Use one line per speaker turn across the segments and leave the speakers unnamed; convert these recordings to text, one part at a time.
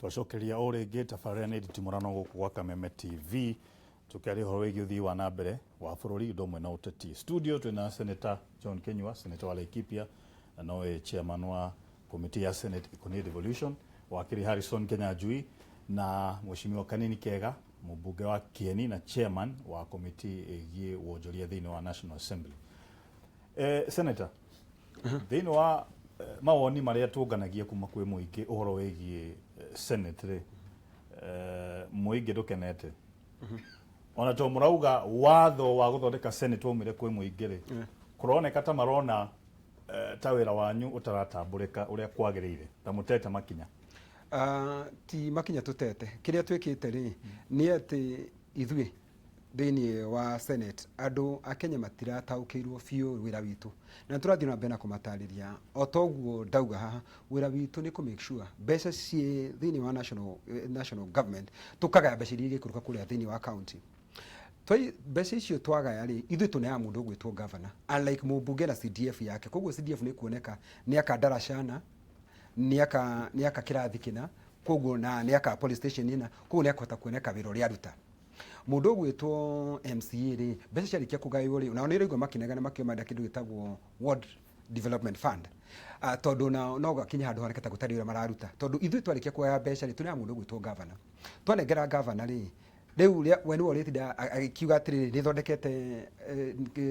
Twacokeria o rĩngĩ tabarĩra nĩ nditimũrano gũkũ gwa Kameme TV, tũkĩaria ũhoro wĩgiĩ ũthii wa na mbere wa bũrũri ũndũ ũmwe na ũteti. Studio twĩna Senator John Kinyua, Senator wa Laikipia na nowe chairman wa committee ya Senate ĩkoniĩ devolution, wakiri Harrison Kinyanjui na Mheshimiwa Kanini Kega, mũmbunge wa Kieni na chairman wa committee ĩgiĩ wonjoria thĩinĩ wa National Assembly. Senator, thĩinĩ wa mawoni marĩa tũnganagia kuma kwĩ mũingĩ ũhoro wĩgiĩ Senate rĩ, mũingĩ ndũkenete ona to mũrauga watho wa gũthondeka Senate waumire kwĩ mũingĩ rĩ, kũroneka ta marona ta wĩra wanyu ũtaratambũrĩka ũrĩa kwagĩrĩire, ta mũtete makinya.
Ah, ti makinya tũtete. Kĩrĩa twĩkĩte rĩ, nĩ atĩ ithuĩ thĩinĩ wa Senate andũ a Kenya matirataũkĩirwo biũ wĩra witũ, na nĩtũrathiĩ na mbere na kũmatarĩria. O toguo ndauga haha, wĩra witũ nĩ kũ make sure mbeca ciĩ thĩinĩ wa national government, tũkagaya mbeca iria igĩikũrũka kũrĩa thĩinĩ wa county. Mbeca icio twagaya rĩ, ithuĩ tũneaga mũndũ ũgwĩtwo governor, unlike mũmbunge na CDF yake. Koguo CDF nĩ kuoneka nĩ aka ndaraca na nĩ aka kĩrathi kĩna, koguo na nĩ aka police station ĩna, koguo nĩ akũhota kuoneka wĩra ũrĩa aruta. Mũndũ ũgwĩtwo MCA rĩ, mbeca ciarĩkia kũgaywo rĩ, nao nĩ ũraigua makĩnegena makiuga marenda kĩndũ gĩtagwo ward development fund. Tondũ nao no gakinye handũ honeke ta gũtarĩ wĩra mararuta, tondũ ithuĩ twarĩkia kũgaya mbeca rĩ, tũneaga mũndũ ũgwĩtwo governor. Twanengera governor rĩ, rĩu we nĩwe ũrĩtinda agĩkiuga atĩrĩrĩ, nĩ thondekete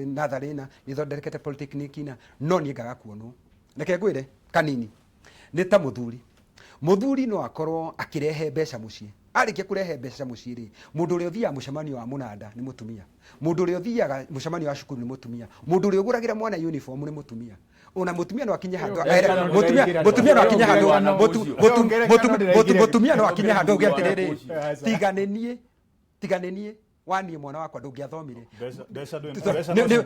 natharĩ ĩna, nĩ thondekete polytechnic ĩna, no niĩ ngaga kuonwo. Reke ngwĩre kanini, nĩ ta mũthuri. Mũthuri no akorwo akĩrehe mbeca mũciĩ. Arĩkia kũrehe mbeca mũciĩ rĩ, mũndũ ũrĩa ũthiaga mũcemanio wa mũnanda nĩ mũtumia, mũndũ ũrĩa ũthiaga mũcemanio wa cukuru nĩ mũtumia, mũndũ ũrĩa ũgũragĩra mwana uniform nĩ mũtumia. Ona mũtumia no akinye handũ mũtumia no akinye handũ mũtumia no akinye handũ auge atĩrĩrĩ, tiga nĩ niĩ, tiga nĩ niĩ waniĩ mwana wakwa ndũngĩathomire.
Mbeca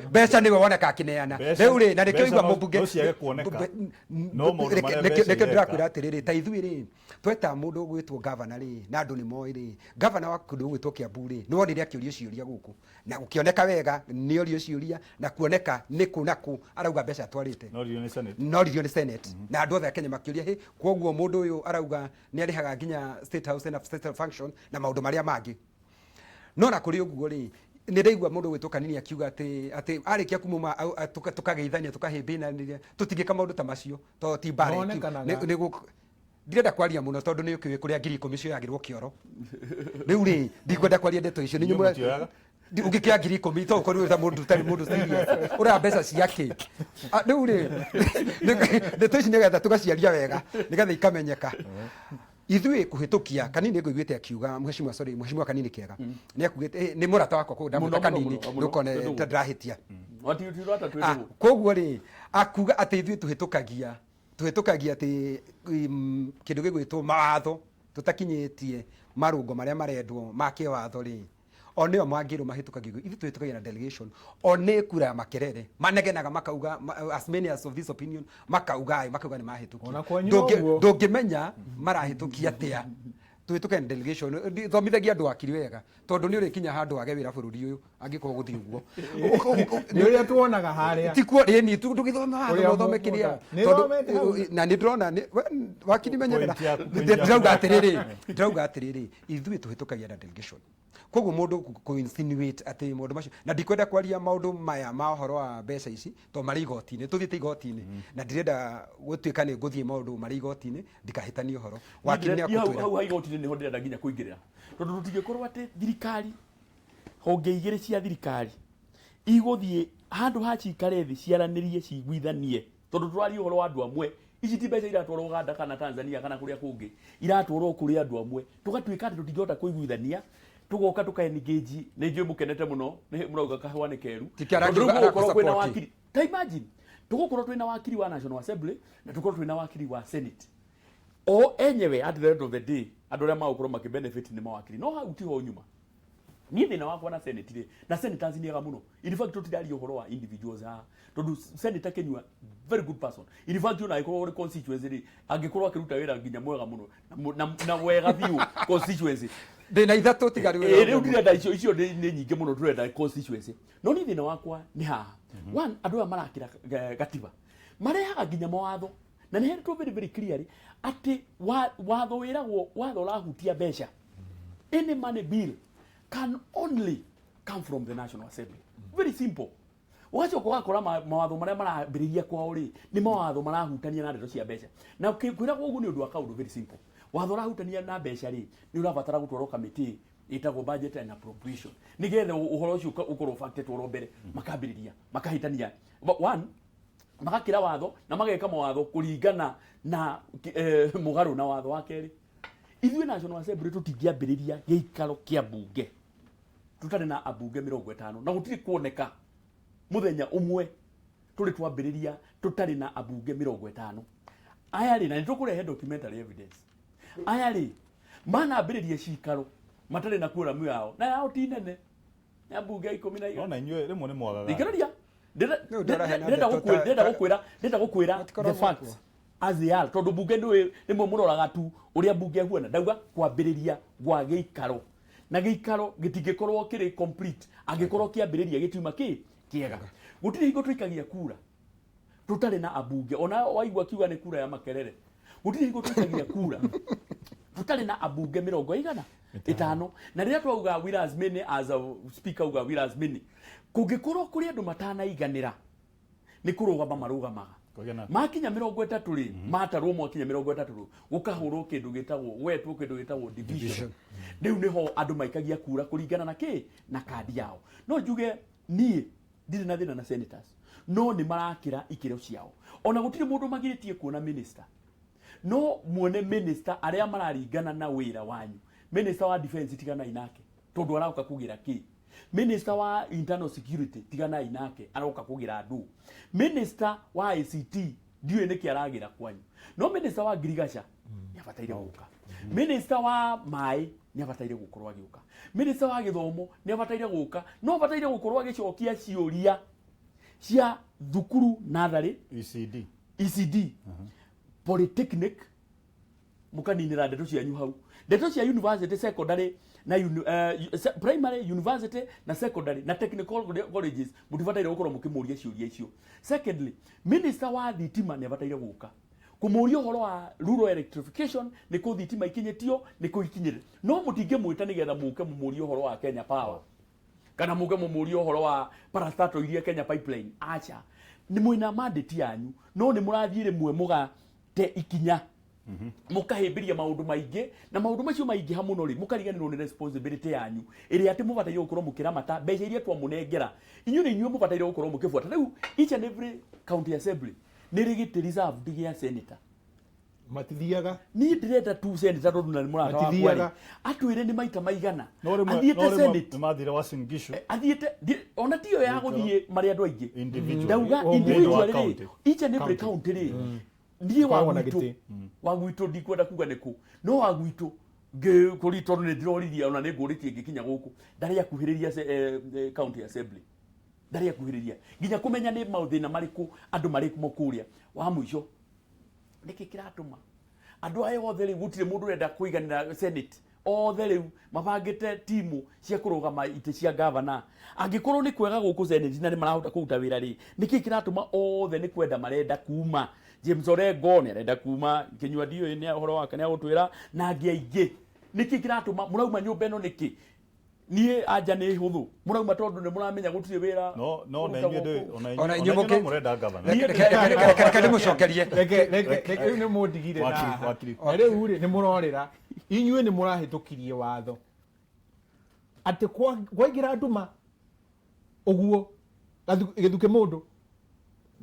mbeca nĩwe woneka akĩneana. Rĩu rĩ, na nĩkĩo igua mũmbunge
no ciage kuoneka, no maũndũ marĩa
mbeca nĩkĩo ndĩrakwĩra atĩrĩrĩ, ta ithuĩ rĩ, tweta mũndũ ũgwĩtwo gavana rĩ, na andũ nĩ moĩ rĩ, gavana wa kũndũ gũgwĩtwo Kiambu rĩ, nĩ wonire akĩũrio ciũria gũkũ na gũkĩoneka wega nĩ orio ciũria na kuoneka nĩ kũ na kũ arauga mbeca atwarĩte.
Noririo nĩ Senate.
Noririo nĩ Senate na andũ othe a Kenya makĩũria hĩ, koguo mũndũ ũyũ arauga nĩ arĩhaga nginya State House na State House function na maũndũ marĩa mangĩ. No na kũrĩ ũguo rĩ, nĩ ndaigua mũndũ gwĩtwo Kanini akiuga atĩ arĩkia kumuma tũkageithania, tũkahĩmbĩnanĩria, tũtingĩka maũndũ ta macio tondũ ti mbara.
Monekanaga.
Ndirenda kwaria mũno tondũ nĩ ũkĩũĩ kũrĩa 10,000 cioyagĩrwo kĩoro. Rĩu rĩ, ndikwenda kwaria ndeto icio. Nĩ
Inyuĩ mũtioyaga?
Ũngĩkĩoya 10,000 to ũkorwo ta mũndũ ũtarĩ mũndũ serious, ũraya mbeca ciake. Rĩu rĩ, ndeto ici nĩgetha tũgaciaria wega nĩgetha ikamenyeka. Ithuĩ kũhĩtũkia Kanini, ngũiguĩte akiuga mheshimiwa, sorry, mheshimiwa Kanini Kega nĩ akugĩte nĩ mũrata wakwa, koguo ndamwĩta
Mũno, mũno,
Kanini,
mũno, mũno.
ndũkone
Twĩ ndũgũ.
ta ndĩrahĩtia.
Watirata twĩ ndũgũ.
Koguo rĩ, akuga atĩ ithuĩ tũhĩtũkagia atĩ kĩndũ gĩgwĩtwo mawatho tũtakinyĩtie marũngo marĩa marendwo ma kĩwatho rĩ, o nĩo mangĩrwo mahĩtũkagia. Ithuĩ tũhĩtũkagia na delegation, o nĩ kura ya makerere manegenaga makauga as many as of this opinion, makauga ĩ, makauga nĩ mahĩtũkia.
Ona kwanyu noguo.
Ndũngĩmenya marahĩtũkia atĩa. Tũhĩtũke na delegation. Thomithagia andũ akiri wega, tondũ nĩ ũrĩkinya handũ wage wĩra bũrũri ũyũ angĩkorwo gũthiĩ ũguo.
Nĩ ũrĩa tuonaga harĩa.
Tikuo rĩni ndũgĩthoma watho
Ũrĩa
na ũthome kĩrĩa
nĩ
tondũ
thomete hau.
Na nĩ ndĩrona wakiri menyerera.
Point yaku, point yaku.
Ndĩrauga atĩrĩrĩ, ithuĩ tũhĩtũkagia na delegation. Koguo mũndũ kũ insinuate atĩ maũndũ macio, na ndikwenda kwaria maũndũ maya ma ũhoro wa mbeca ici tondũ marĩ igoti-inĩ, tũthiĩte igoti-inĩ na ndirenda gũtuĩka nĩ ngũthiĩ maũndũ marĩ igoti-inĩ ndikahĩtanie ũhoro. Wakiri nĩ
Niĩ hau
akũtwĩra.
Hau ha igoti-inĩ nĩho ndĩrenda nginya kũingĩrĩra, tondũ tũtingĩkorwo atĩ thirikari, honge igĩrĩ cia thirikari igũthiĩ handũ ha cikare thĩ ciaranĩrie ciguithanie, tondũ tũraria ũhoro wa andũ amwe. Ici ti mbeca iratwarwo Uganda kana Tanzania kana kũrĩa kũngĩ, iratwarwo kũrĩ andũ amwe, tũgatuĩka atĩ tũtingĩhota kũiguithania, tũgoka tũka engage. Nĩ njũĩ mũkenete mũno, nĩ mũrauga kahũa nĩ keru.
Ti kĩo
Tondũ rĩu
arakiuga
gũgũkorwo kwĩna
arakũ-support.
wakiri, ta imagine tũgũkorwo twĩna wakiri wa National Assembly na tũkorwo twĩna wakiri wa Senate o enyewe. At the end of the day, andũ arĩa magũkorwo makĩ benefit nĩ mawakiri. No hau tiho nyuma. Niĩ thĩna wakwa na Senate rĩ, na senators nĩ ega mũno. In fact, tũtiraria ũhoro wa individuals haha, tondũ Senator Kinyua, very good person. In fact, ona angĩkorwo ũrĩ constituency rĩ, angĩkorwo akĩruta wĩra nginya mwega mũno na wega biũ constituency.
Ndĩna ithatũ tiga rĩu.
Rĩu ndirenda icio, nĩ nyingĩ mũno, tũrenda constituency. No niĩ thĩna wakwa nĩ haha. One, andũ aya marakĩra gatiba, marehaga nginya mawatho na nĩ heretwo very very clearly. Atĩ watho wĩragwo watho ũrahutia mbeca, any money bill can only come from the National Assembly. Very simple. Ũgacoka ũgakora mawatho marĩa marambĩrĩria kwao rĩ, nĩ mawatho marahutania na ndeto cia mbeca. Na kwĩragwo ũguo nĩ ũndũ wa kaũndũ very simple. Watho ũrahutania na mbeca rĩ, nĩ ũrabatara gũtwarwo kamĩtĩ ĩtagwo Budget and Appropriation, nĩgetha ũhoro ũcio ũkorwo ũbangĩtwo oro mbere. Makambĩrĩria makahĩtania. One, magakĩra watho na mageka mawatho kũringana na mũgarũ na watho. Wa kerĩ, ithuĩ National Assembly tũtingĩambĩrĩria gĩikaro kĩa mbunge tũtarĩ na ambunge 50, na gũtirĩ kuoneka mũthenya ũmwe tũrĩ twambĩrĩria tũtarĩ na ambunge 50. Aya rĩ, na nĩ tũkũrehe documentary evidence, aya rĩ manambĩrĩria cikaro matarĩ na quorum yao, na yao ti nene, nĩ ambunge 10.
No na inyuĩ rĩmwe nĩ mwagaga.
Thikĩrĩria.
Rĩu ndaraheana
Ndĩrenda
ndeto
gũkwĩra the
Matikoragwo
facts
kuo.
as they are, tondũ mbunge ndũĩ rĩmwe mũroraga tu ũrĩa mbunge ĩhuana. Ndauga kwambĩrĩria gwa gĩikaro, na gĩikaro gĩtingĩkorwo kĩrĩ complete angĩkorwo kĩambĩrĩria gĩtiuma kĩ kĩega. Gũtirĩ hingo tũikagia kura tũtarĩ na ambunge. Ona waigua kiuga nĩ kura ya makerere, gũtirĩ hingo tũikagia kura tũtarĩ na ambunge 50. Na rĩrĩa twauga we are as many as a speaker uga we are as many, kũngĩkorwo kũrĩ andũ matanaiganĩra nĩ kũrũgama marũgamaga.
Kũgĩa na-
Makinya 30 rĩ, matarwo mwakinya 30 rĩ, gũkahũrwo kĩndũ gĩtagwo, gwetwo kĩndũ gĩtagwo division. Rĩu nĩho andũ maikagia kura kũringana na kĩ na kandi yao. No njuge niĩ ndirĩ na thĩna na senators, no nĩ marakĩra ikĩro ciao. Ona gũtirĩ mũndũ magirĩtie kuona minister, no muone minister arĩa mararingana na wĩra wanyu. Minister wa defense, tiganai nake tondũ aroka kũgĩra kĩ. Minister wa internal security, tiganai nake, aroka kũgĩra andũ. Minister wa ICT, ndiũĩ nĩkĩ aragĩra kwanyu. No minister wa ngirigaca nĩ abataire gũka, minister wa maĩ nĩ abataire gũkorwo agĩũka, minister wa gĩthomo nĩ abataire gũka, no abataire gũkorwo agĩcokia ciũria cia thukuru natharĩ,
ECD.
ECD, polytechnic. Mukaninira ndeto cianyu hau, ndeto cia university, secondary na primary, university na secondary na technical colleges, mutibataire gukorwo mukimuria ciũria icio. Secondly, minister wa thitima nĩ abataire gũka kũmũria ũhoro wa rural electrification, nĩ kũ thitima ikinyĩtio, nĩ kũ ikinyĩre. No mũtingĩmwĩta nĩgetha mũke mũmũrie ũhoro wa Kenya Power kana mũke mũmũrie ũhoro wa parastatal iria Kenya Pipeline. Aca, nĩ mwĩna mandate yanyu, no nĩ mũrathiĩ rĩmwe mũgate ikinya, mũkahĩmbĩria maũndũ maingĩ, na maũndũ macio maingĩha mũno rĩ, mũkariganĩrwo nĩ responsibility yanyu ĩrĩa atĩ mũbataire gũkorwo mũkĩramata mbeca iria twamũnengera inyuĩ. Nĩ inyuĩ mũbataire gũkorwo mũkĩbuata. Rĩu each and every county assembly nĩ rĩ gĩtĩ reserved gĩa senator.
Matithiaga.
Niĩ ndĩrenda tu senator, tondũ na nĩ mũrata wakwa rĩ,
Matithiaga.
atwĩre nĩ maita maigana
No rĩmwe
athiĩte
no rĩmwe
Senate.
nĩ mathire Uasin Gishu.
Athiĩte ona tiyo ya gũthiĩ marĩ andũ aingĩ.
Individual.
Ndauga
O mũndũ.
individual
Thĩinĩ wa
rĩ,
county.
each and every county rĩ, niĩ wa
Koragwo na
gwitũ
gĩtĩ.
wa gwitũ ndikwenda kuga nĩ kũ, no wa gwitũ kũri tondũ nĩ ndĩroririe, ona nĩ ngũrĩtie ngĩkinya gũkũ, ndarĩ akuhĩrĩria county assembly, ndarĩ akuhĩrĩria nginya kũmenya nĩ mathĩna marĩkũ andũ marĩ mo kũrĩa. Wa mũico, nĩkĩ kĩratũma andũ aya othe rĩu gũtirĩ mũndũ ũrenda kũiganĩra Senate? Othe rĩu mabangĩte timu cia kũrũgama itĩ cia gavana. Angĩkorwo nĩ kwega gũkũ Senate na nĩ marahota kũruta wĩra rĩ, nĩkĩ kĩratũma othe nĩ kwenda marenda kuma? James Orengo nĩ arenda kuma, Kinyua ndiũĩ nĩ ũhoro wake nĩ agũtwĩra, na angĩ aingĩ. Nĩkĩ kĩratũma mũrauma nyũmba ĩno? Nĩkĩ? Niĩ anja nĩ hũthũ, mũrauma tondũ nĩ mũramenya gũtirĩ wĩra
No na
ũrutagwo
inyuĩ ndĩ
kũu.
ona
Ona
inyuĩ
inyuĩ
no mũrenda gavana.
Reke ndĩmũcokerie.
Reke rĩu nĩ mũndigire na
Wakiri,
haha.
wakiri.
Na rĩu rĩ, nĩ mũrorĩra inyuĩ nĩ mũrahĩtũkirie watho atĩ kwaingĩra nduma ũguo gĩthuke mũndũ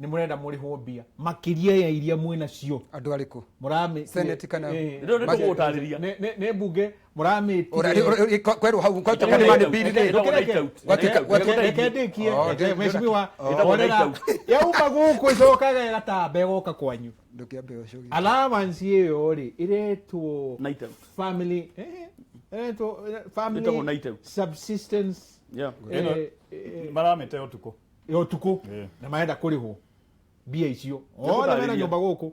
nĩ mũrenda mũrĩhwo mbia makĩria ya iria mwĩ nacio.
Andũ arĩkũ?
Mũramĩ
Senate kana-
Rĩu nĩ tũgũtarĩria.
Nĩ mbunge mũramĩtire.
Kwerwo hau gwatuĩka nĩ money bill rĩ.
Ĩtagwo night out.
Reke ndĩkie.
Oh,
Mheshimiwa,
Ĩtagwo night
onera
out.
yauma gũkũ ĩcokaga ĩgatamba ĩgoka kwanyu.
Ndũkĩambe ũcokie.
Allowance ĩyo rĩ, ĩretwo
Night out.
family ĩretwo family
Ĩtagwo night out.
subsistence.
Maramĩte ũtukũ.
Ya ũtukũ. Na marenda kũrĩhwo mbia icio othe mena
Nĩgũtarĩria.
nyũmba gũkũ.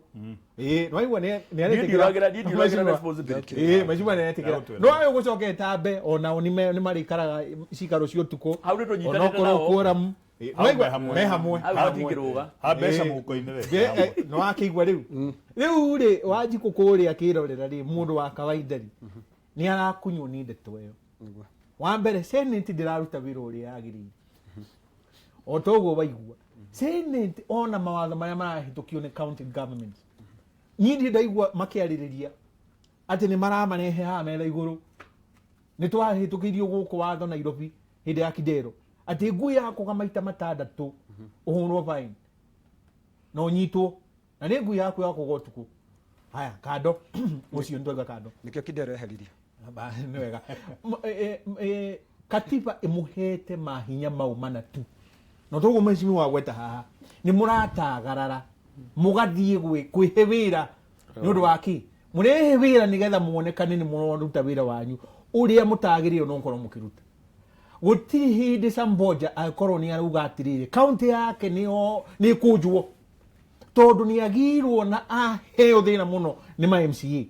Ĩĩ, nĩwaigua nĩ
Niĩ
aretĩkĩra.
ndiũragĩra, niĩ ndiũragĩra responsibility.
Ĩĩ, mheshimiwa nĩ aretĩkĩra.
Nĩagũtwĩra.
No ayo gũcoka ĩtambe onao nĩ marĩikaraga cikaro cia ũtukũ
Hau nĩ tũnyitanĩte
onokorwo
nao.
quorum
Hau me hamwe.
Me hamwe.
Hau matingĩrũga.
Ha mbeca
Ĩ.
mũhuko-inĩ rĩ, me hamwe.
Nĩ wakĩigua rĩu rĩu rĩ wanjikũ kũrĩa akĩrorera rĩ mũndũ wa kawaida rĩ nĩ arakunywo nĩ ndeto ĩyo.
Nĩguo.
Wa mbere, senate ndĩraruta wĩra ũrĩa yagĩrĩire, o ta ũguo waigua senate ona mawatho marĩa marahĩtũkio nĩ county government, niĩ ndirĩ ndaigua makĩarĩrĩria atĩ nĩ maramarehe haha metha igũrũ. Nĩ twahĩtũkĩirio gũkũ watho Nairobi hĩndĩ ya Kidero atĩ ngui yakũga maita matandatũ ũhũrwo fine na ũnyitwo, na nĩ ngui yaku yakũga ũtukũ. Haya, kando ũcio nĩ twaiga kando.
Nĩkĩo Kidero eheririo.
Nĩ wega. Katiba ĩmũhete mahinya mau mana tu, no toguo mheshimiwa wagweta haha nĩ mũratagarara mũgathiĩ kwĩhe wĩra. Nĩ ũndũ wa kĩ mũrehe wĩra? Nĩgetha muonekane nĩ mũraruta wĩra wanyu ũrĩa mũtagĩrĩirwo no gũkorwo mũkĩruta. Gũtirĩ hĩndĩ Samboja angĩkorwo nĩ arauga atĩrĩrĩ kaunti yake nĩyo nĩ ĩkũnjwo, tondũ nĩ agirwo na aheo thĩna mũno nĩ ma MCA.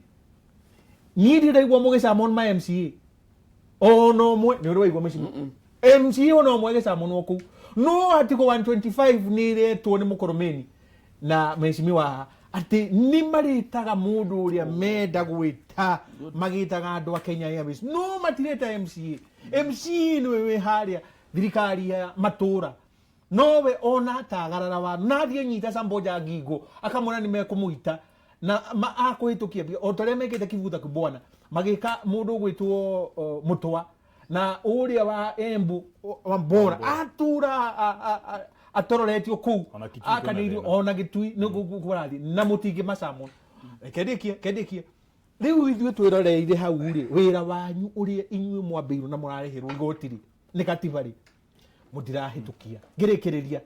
Niĩ ndirĩ ndaigua mũgĩcamon ma MCA ona ũmwe. Nĩ ũrĩ waigua mĩciĩ MCA ona ũmwe agĩcamonwo kũu? No article 125 nĩ ĩretwo nĩ mũkoromeni na mheshimiwa haha atĩ nĩ marĩtaga mũndũ ũrĩa menda gwĩta, magĩtaga andũ a Kenya Airways, no matireta MCA. MCA nĩwe wĩ harĩa thirikari ya matũra, nowe ona atagarara wa nathiĩ nyita Samboja ngingo akamwĩra nĩ mekũmũita na akũhĩtũkia mbia o ta ũrĩa mekĩte Kivuta Kibwana, magĩka mũndũ ũgwĩtwo Mũtwa na ũrĩa wa Embu wa Mbora atura atororetio kũu.
Ona Kitui kwĩna
akanĩirio
thĩna.
Ona Gĩtui nĩ kũrathiĩ na mũtingĩ macamon. Kendĩkie kendĩkie rĩu ithuĩ twĩroreire hau rĩ, wĩra wanyu ũrĩa inyuĩ mwambĩirwo na mũrarĩhĩrwo igoti rĩ nĩ katiba rĩ, mũtirahĩtũkia. Ngĩrĩkĩrĩria,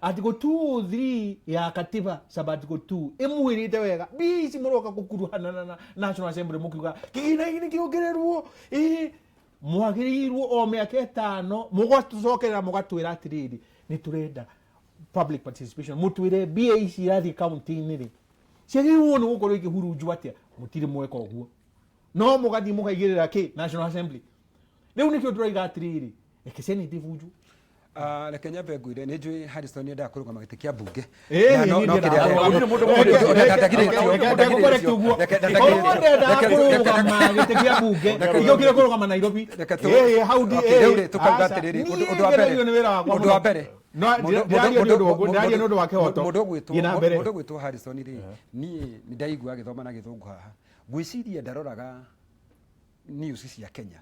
article 203 ya katiba, sub article 2 ĩmwĩrĩte wega mbia ici mũroka gũkuruhana na National Assembly mũkiuga kĩgĩna gĩkĩ nĩkĩongererwo, ĩ mwagĩrĩirwo o mĩaka 5 mũgatũcokerera mũgatwĩra atĩrĩrĩ, nĩ tũrenda public participation, mũtwĩre mbia ici irathiĩ kaunti-inĩ rĩ ciagĩrĩirwo nĩ gũkorwo ikĩhurunjwo atĩa. Mũtirĩ mweka ũguo, no mũgathiĩ mũkaigĩrĩra kĩ National Assembly. Rĩu nĩkĩo tũraiga atĩrĩrĩ, reke senate ĩbunjwo.
Ah, reke nyambe ngwĩre nĩ njũĩ Harrison nĩ endaga kũrũgama gĩtĩ kĩa mbunge.
Ĩĩ,
Na no
niĩ
no
ndiendaga
kĩrĩa
kũrũgama.
Gũtirĩ mũndũ mũndũ.
Reke ngũcorrect ũguo. Korwo ndendaga kũrũgama gĩtĩ kĩa mbunge, ingĩokire kũrũgama Nairobi.
Reke
Ĩĩ, hau
Okay, rĩu rĩ,
ĩĩ,
tũkauga
aca.
atĩrĩrĩ,
Niĩ
ũndũ wa mbere
ngeragio nĩ wĩra wakwa
ũndũ wa
mũno.
mbere
No, ndĩraria nĩ ũndũ wa- ndĩraria nĩ ũndũ wa kĩhoto.
mũndũ ũgwĩtwo
Thiĩ na mbere.
Mũndũ ũgwĩtwo Harrison rĩ, niĩ nĩ ndaigua agĩthoma na gĩthũngũ haha, ngwĩciria ndaroraga news cia Kenya,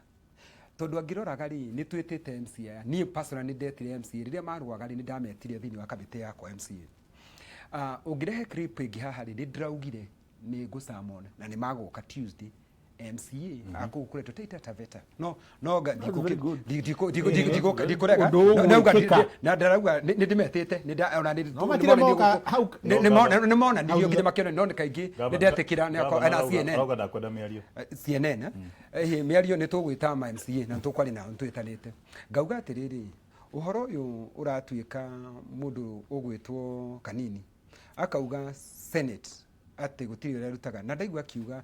tondũ angĩroraga rĩ, nĩ twĩtĩte MCA aya. Niĩ personally nĩ ndetire MCA rĩrĩa marũaga rĩ, nĩ ndametire thĩinĩ wa kamĩtĩ yakwa MCA. Ũngĩrehe clip ĩngĩ haha rĩ, nĩ ndĩraugire nĩ ngũsummon na nĩ magũka Tuesday MCA akũu kũretwo Taita Taveta, no no
That's very good.
ndikũrega.
Ũndũ ũgwĩkĩka.
Na ndarauga nĩ ndĩmetĩte nĩ ona nĩ
No matirĩ moka hau-
nĩ monanirio nginya makĩona, no nĩ kaingĩ nĩ ndetĩkĩra nĩ na CNN.
Arauga ndakwenda mĩario.
CNN mĩario nĩ tũgwĩta ma MCA na nĩ tũkwaria nao, nĩ twĩtanĩte. Ngauga atĩrĩrĩ, ũhoro ũyũ ũratuĩka mũndũ ũgwĩtwo Kanini akauga Senate atĩ gũtirĩ ũrĩa ĩrutaga, na ndaigua akiuga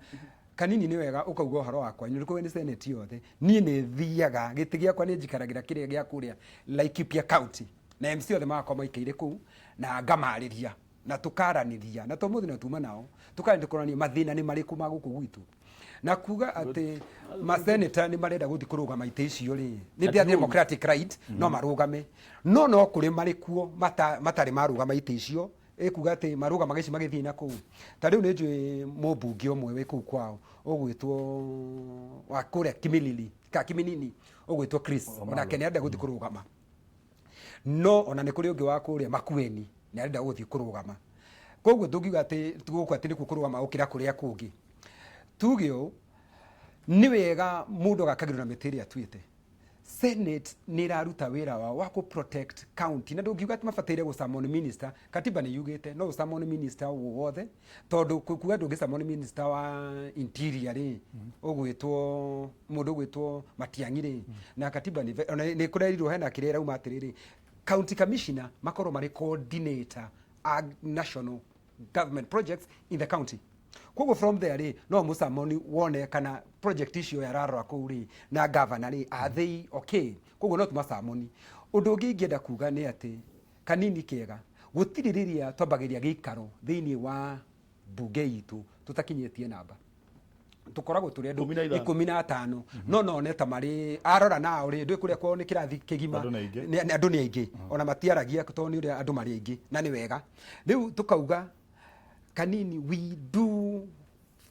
Kanini nĩ wega ũkauga ũhoro wakwa nĩ kũĩ nĩ Senate yothe. Niĩ nĩ thiaga gĩtĩ gĩakwa, nĩ njikaragĩra kĩrĩa gĩa kũrĩa Laikipia County na MC othe magakorwo maikaire kũu na ngamarĩria na tũkaranĩria na to mũthĩ na tuma nao tũkaranĩria tũkonania mathĩna nĩ marĩkũ ma gũkũ gwitũ, na kuga atĩ maseneta nĩ marenda gũthiĩ kũrũgama itĩ icio rĩ, nĩ their democratic right, no marũgame, no no kũrĩ marĩ kuo matarĩ marũgama itĩ icio, ĩkuga atĩ marũgamaga ici magĩthiĩ na kũu. Ta rĩu nĩ njũĩ mũmbunge ũmwe wĩ kũu kwao ũgwĩtwo wa kũrĩa Kimilili ka Kiminini ũgwĩtwo Chris, onake nĩ arenda gũthiĩ kũrũgama, no ona nĩ kũrĩ ũngĩ wa kũrĩa Makueni nĩ arenda gũthiĩ kũrũgama. Koguo tũngiuga atĩ gũkũ atĩ nĩkuo kũrũgama gũkĩra kũrĩa kũngĩ, tuge ũũ, nĩ wega mũndũ agakagĩrwo na mĩtĩ ĩrĩa atuĩte. Senate nĩ ĩraruta wĩra wao wa kũ protect county, na ndũngiuga atĩ mabataire gũ summon minister. Katiba nĩ yugĩte no ũ summon minister o wothe, tondũ kuga ndũngĩ summon minister wa interior rĩ, ũgwĩtwo mũndũ ũgwĩtwo Matiang'i rĩ, na katiba nĩ ona nĩ kũrerirwo hena kĩrĩa ĩrauma atĩrĩrĩ, county commissioner makorwo marĩ coordinator a national government projects in the county. Koguo from there rĩ, no mũsummon wone kana project icio yararora kũu rĩ na governor rĩ, are they okay? Koguo no tũmasummon. Ũndũ ũngĩ ingĩenda kuga nĩ atĩ kanini kega gũtirĩ rĩrĩa twambagĩria gĩikaro thĩinĩ wa mbunge itũ tũtakinyĩtie namba. Tũkoragwo tũrĩ andũ
15.
15, no none ta marĩ arora nao rĩ, ndũĩ kũrĩa kwao nĩ kĩrathi kĩgima.
Andũ nĩ aingĩ.
Andũ nĩ aingĩ, ona matiaragia tondũ nĩ ũrĩa andũ marĩ aingĩ, na nĩ wega. Rĩu tũkauga kanini, we do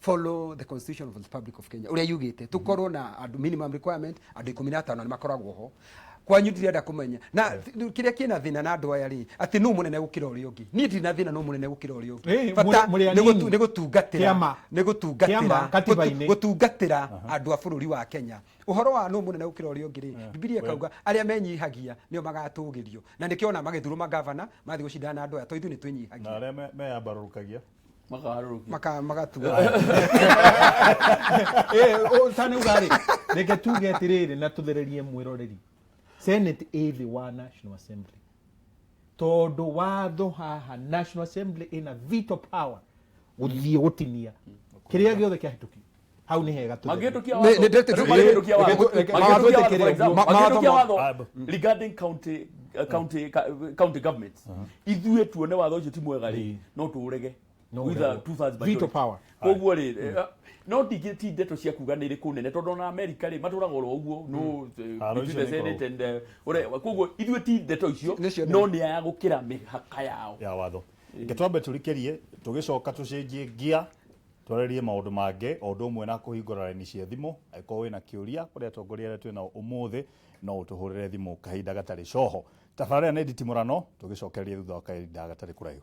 follow the Constitution of the Republic of Kenya ũrĩa yugĩte tũkorwo na andũ, minimum requirement andũ 15 nĩ makoragwo ho. Kwanyu ndirenda kũmenya na kĩrĩa kĩna thĩna na andũ aya rĩ, atĩ nũ mũnene gũkĩra ũrĩa ũngĩ. Niĩ ndirĩ na thĩna nũ mũnene gũkĩra ũrĩa ũngĩ. Bata
Mũrĩ
nĩ
anini.
nĩ gũtungatĩra
Kĩama.
nĩ gũtungatĩra
Kĩama katiba-inĩ.
Gũtungatĩra andũ a bũrũri wa Kenya. Ũhoro wa nũ mũnene gũkĩra ũrĩa ũngĩ rĩ, Bibilia ĩkauga arĩa menyihagia nĩo magatũgĩrio, na nĩkĩo ona magĩthurwo magavana mathiĩ gũcindana na andũ aya, tondũ ithuĩ nĩ twĩnyihagia.
Na arĩa meyambarũrũkagia
Makaharũrũkia.
Magatua.
Tanauga rĩ, reke tuge atĩrĩrĩ na tũthererie mwĩroreri, Senate ĩ thĩ wa National Assembly tondũ watho haha National Assembly ĩna veto power gũthiĩ gũtinia kĩrĩa gĩothe kĩahĩtũkio. Hau nĩ hega tũtherie.
Mangĩhĩtũkia
Nĩ-
watho,
nĩ-
rĩu mangĩhĩtũkia watho, mangĩhĩtũkia watho, for example, mangĩhĩtũkia watho regarding county governments, ithuĩ tuone watho ũcio ti mwega rĩ, no tũũrege
No
with a
ũregwo.
two-thirds
Veto
majority.
power.
Koguo rĩ, no ndingĩ ti ndeto cia kuga nĩ ĩrĩkũ nene, tondũ ona America rĩ, matũraga oro ũguo, no
Haro
between
icio
the
nĩ
Senate and koguo ithuĩ ti ndeto icio,
Nĩcio
no nĩ aya gũkĩra mĩhaka yao
ya watho. Reke twambe tũrikĩrie, tũgĩcoka tũcenjie ngia, twarĩrie maũndũ mangĩ o ũndũ ũmwe na kũhingũra raini cia thimũ. Angĩkorwo wĩna kĩũria kũrĩ atongoria arĩa twĩ nao ũmũthĩ, no ũtũhũrĩre thimũ kahinda gatarĩ coho. Tabarĩra nĩ nditimũrano, tũgĩcokererie thutha wa kahinda gatarĩ kũraihu.